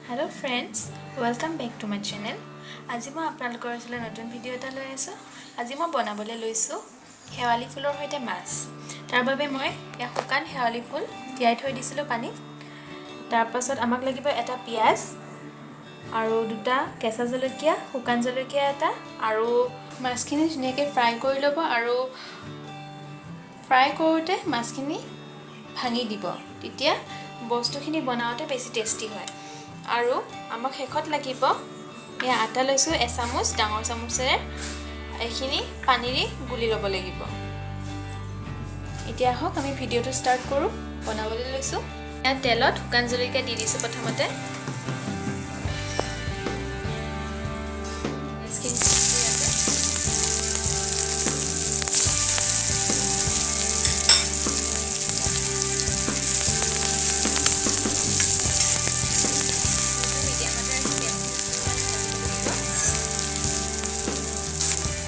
Hello friends, welcome back to my channel. আজি মই আপোনালোকৰ ওচৰলৈ নতুন ভিডিঅ' এটা লৈ আহিছোঁ। আজি মই বনাবলৈ লৈছোঁ শেৱালি ফুলৰ সৈতে মাছ। তাৰ বাবে মই ইয়াত শুকান শেৱালি ফুল তিয়াই থৈ দিছিলোঁ পানীত। তাৰপাছত আমাক লাগিব এটা পিঁয়াজ আৰু দুটা কেঁচা জলকীয়া, শুকান জলকীয়া এটা আৰু মাছখিনি ধুনীয়াকৈ ফ্ৰাই কৰি ল'ব আৰু ফ্ৰাই কৰোঁতে মাছখিনি ভাঙি দিব, তেতিয়া বস্তুখিনি বনাওঁতে বেছি টেষ্টি হয়। আৰু আমাক শেষত লাগিব এয়া আটা লৈছোঁ এচামুচ, ডাঙৰ চামুচেৰে। এইখিনি পানীৰে গুলি ল'ব লাগিব। এতিয়া আহক আমি ভিডিঅ'টো ষ্টাৰ্ট কৰোঁ। বনাবলৈ লৈছোঁ। ইয়াত তেলত শুকান জলকীয়া দি দিছোঁ প্ৰথমতে। মাছখিনি দিছোঁ ইয়াতে। মিডিয়ামতে ৰাখি তেলখিনি অকণমান ভাজিব লাগিব।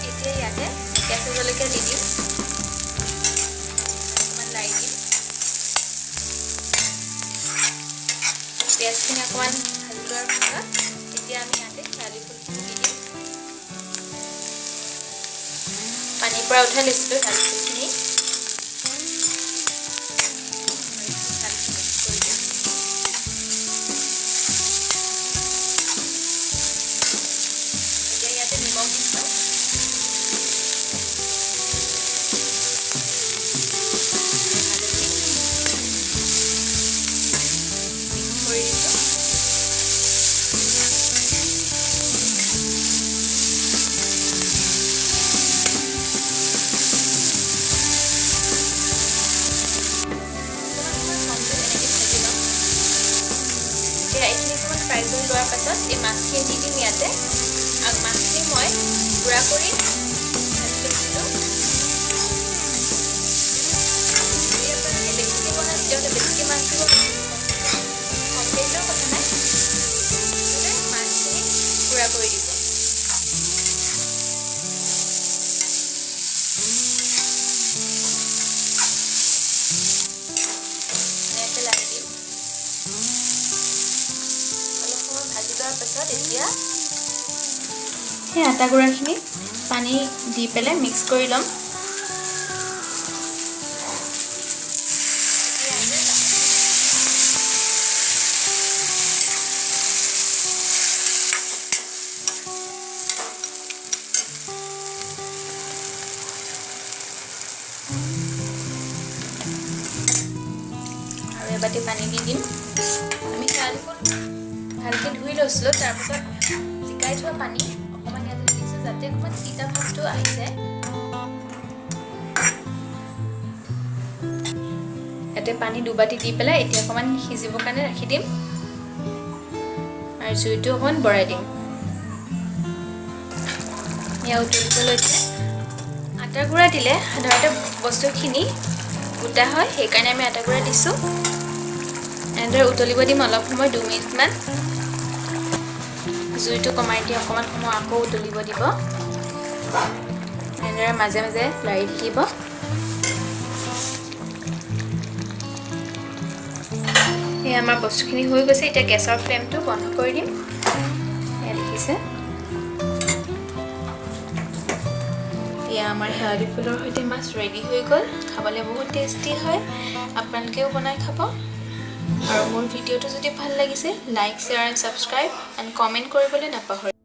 এতিয়া ইয়াতে কেঁচা জলকীয়া দি দিম, অকণমান লাই দিম। পিঁয়াজখিনি অকণমান ভাজি লোৱাৰ পিছত এতিয়া আমি ইয়াতে শেৱালি ফুলখিনি দি দিম। পানীৰ পৰা উঠাই লৈছিলোঁ শেৱালি ফুলখিনি। ভালকৈ মিক্স কৰি দিম। এতিয়া ইয়াতে নিমখ দিছোঁ, হালধি মিক্স কৰি দিছোঁ। অকণমান সময় কম জুইত এনেকৈ ভাজি ল'ম। এতিয়া এইখিনি অকণমান ফ্ৰাই কৰি লোৱাৰ পাছত এই মাছখিনি দি দিম ইয়াতে। আৰু মাছখিনি মই গুড়া কৰি ভাজি লৈছিলোঁ। যদি আপোনালোকে বেছিকৈ বনায়, তেতিয়াহ'লে বেছিকৈ মাছ দিব, কমকৈ দিলেও কথা নাই, মুঠতে মাছখিনি গুড়া কৰি দিব। ধুনীয়াকৈ লাৰি দিম। অলপ সময় ভাজি লোৱাৰ পাছত এতিয়া সেই আটা গুড়াখিনি পানী দি পেলাই মিক্স কৰি ল'ম। এতিয়া ইয়াতে লাহে আৰু এবাতি পানী দি দিম। আমি শেৱালি ফুল ভালকৈ ধুই লৈছিলোঁ, তাৰপিছত জিকাই থোৱা পানী অকণমান ইয়াতে দিছোঁ, যাতে অকণমান তিতা ভাৱটো আহি যায়। ইয়াতে পানী দুবাতি দি পেলাই এতিয়া অকণমান সিজিবৰ কাৰণে ৰাখি দিম আৰু জুইটো অকণমান বঢ়াই দিম। এয়া উতলিব লৈছে। আটাৰ গুড়া দিলে সাধাৰণতে বস্তুখিনি গোটা হয়, সেইকাৰণে আমি আটা গুড়া দিছোঁ। এনেদৰে উতলিব দিম অলপ সময়, 2 মিনিটমান। জুইটো কমাই দি অকণমান সময় আকৌ উতলিব দিব। এনেদৰে মাজে মাজে লাৰি থাকিব। এই আমাৰ বস্তুখিনি হৈ গৈছে। এতিয়া গেছৰ ফ্লেমটো বন্ধ কৰি দিম। এয়া দেখিছে, এয়া আমাৰ শেৱালি ফুলৰ সৈতে মাছ ৰেডি হৈ গ'ল। খাবলৈ বহুত টেষ্টি হয়, আপোনালোকেও বনাই খাব। আৰু মোৰ ভিডিঅ'টো যদি ভাল লাগিছে, like, share and subscribe and comment কৰিবলৈ নাপাহৰিব।